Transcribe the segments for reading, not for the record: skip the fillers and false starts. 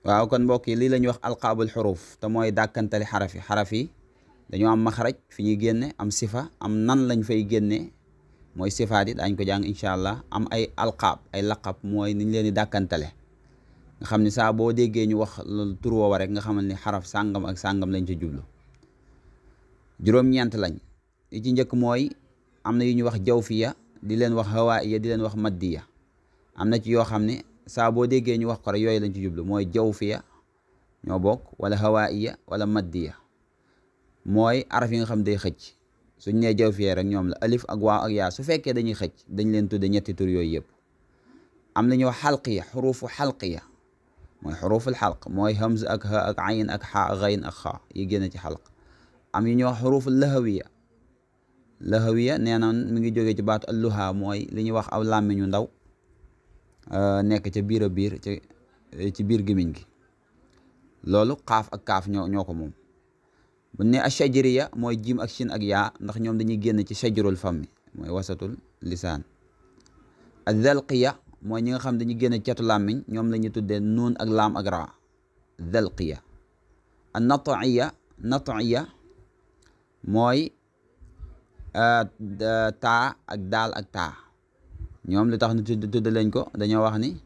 waaw kon mbokk yi lii la ñuy wax alqaabul xuruf te mooy dàkkantali xaraf yi dañoo am maxraj fi ñuy génne am sifa am nan lañ fay génne mooy sifaat yi daañ ko jàng incha allah am ay alqaab ay laqab mooy niñ leen di dàkkantale nga xam ne saa boo déggee ñu wax tur woowa rek nga xamal ni xaraf sàngam ak sàngam lañ ci jublu juróom-ñeent lañ li ci njëkk mooy am na yu ñuy wax jawfiya di leen wax hawaiya di leen wax maddiya am na ci yoo xam ne saa boo déggee ñu wax ko rek yooyu lañ ci jublu mooy jawfiya ñoo bokk wala hawaiya wala maddiya mooy araf yi nga xam day xëcc suñ nee jawfiya rek ñoom la alif ak waaw ak yaa su fekkee dañuy xëcc dañ leen tudde ñetti tur yooyu yëpp am na ñu wax xalqiya xurufu xalqiya mooy xuruful xalq mooy hamz ak ha ak ayn ak xa ak gayn ak xaa yi génn ci xalq am yu ñuy wax xuruful lahawiya nee na mi ngi jógee ci baatu alluha mooy li ñuy wax aw làmmiñu ndaw nekk ca biir a biir ci biir gémmiñ gi loolu xaaf ak kaaf ñoo ko moom bu ne ashajariya mooy jiim ak shin ak yaa ndax ñoom dañuy génn ci shajarul fammi mooy wasatul lisaan adhalqiya mooy ñi nga xam dañuy génn catu làmmiñ ñoom la ñuy tuddee nuun ak laam ak raa dhalqiya an natiya mooy taa ak daal ak taa ñoom li tax ñu tudd lañ ko dañoo wax ni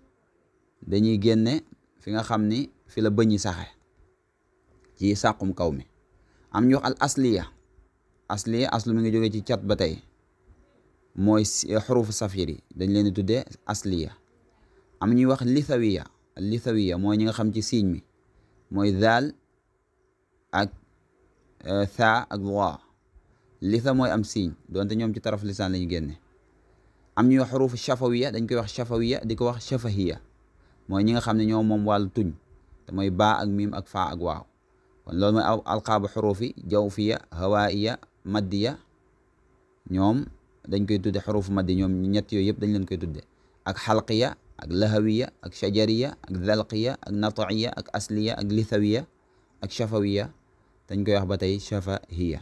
dañuy génne fi nga xam ni fi la bëñi saxe ci sàqum kaw mi am ñu wax al asliya aslu mi ngi jógee ci cat ba tey mooy xurufu safir yi dañ leen di tuddee asliya am ñuy wax lithawiya mooy ñi nga xam ci siiñ mi mooy daal ak thaa ak waa litha mooy am siiñ doonte ñoom ci taraf lisaan la ñu génne am ñuy wax xurufu shafawiya dañ koy wax shafawiya di ko wax shafahiya mooy ñi nga xam ne ñoom moom wàllu tuñ te mooy baa ak miim ak faa ak waaw kon loolu mooy alqaabu xurufi jawfiya hawaiya maddiya ñoom dañ koy tudde xurufu maddi ñoom ñett yooyu yëpp dañ leen koy tudde ak xalqiya ak lahawiya ak shajariya ak dhalqiya ak nataiya ak asliya ak lithawiya ak shafawiya dañ koy wax ba tey shafahiya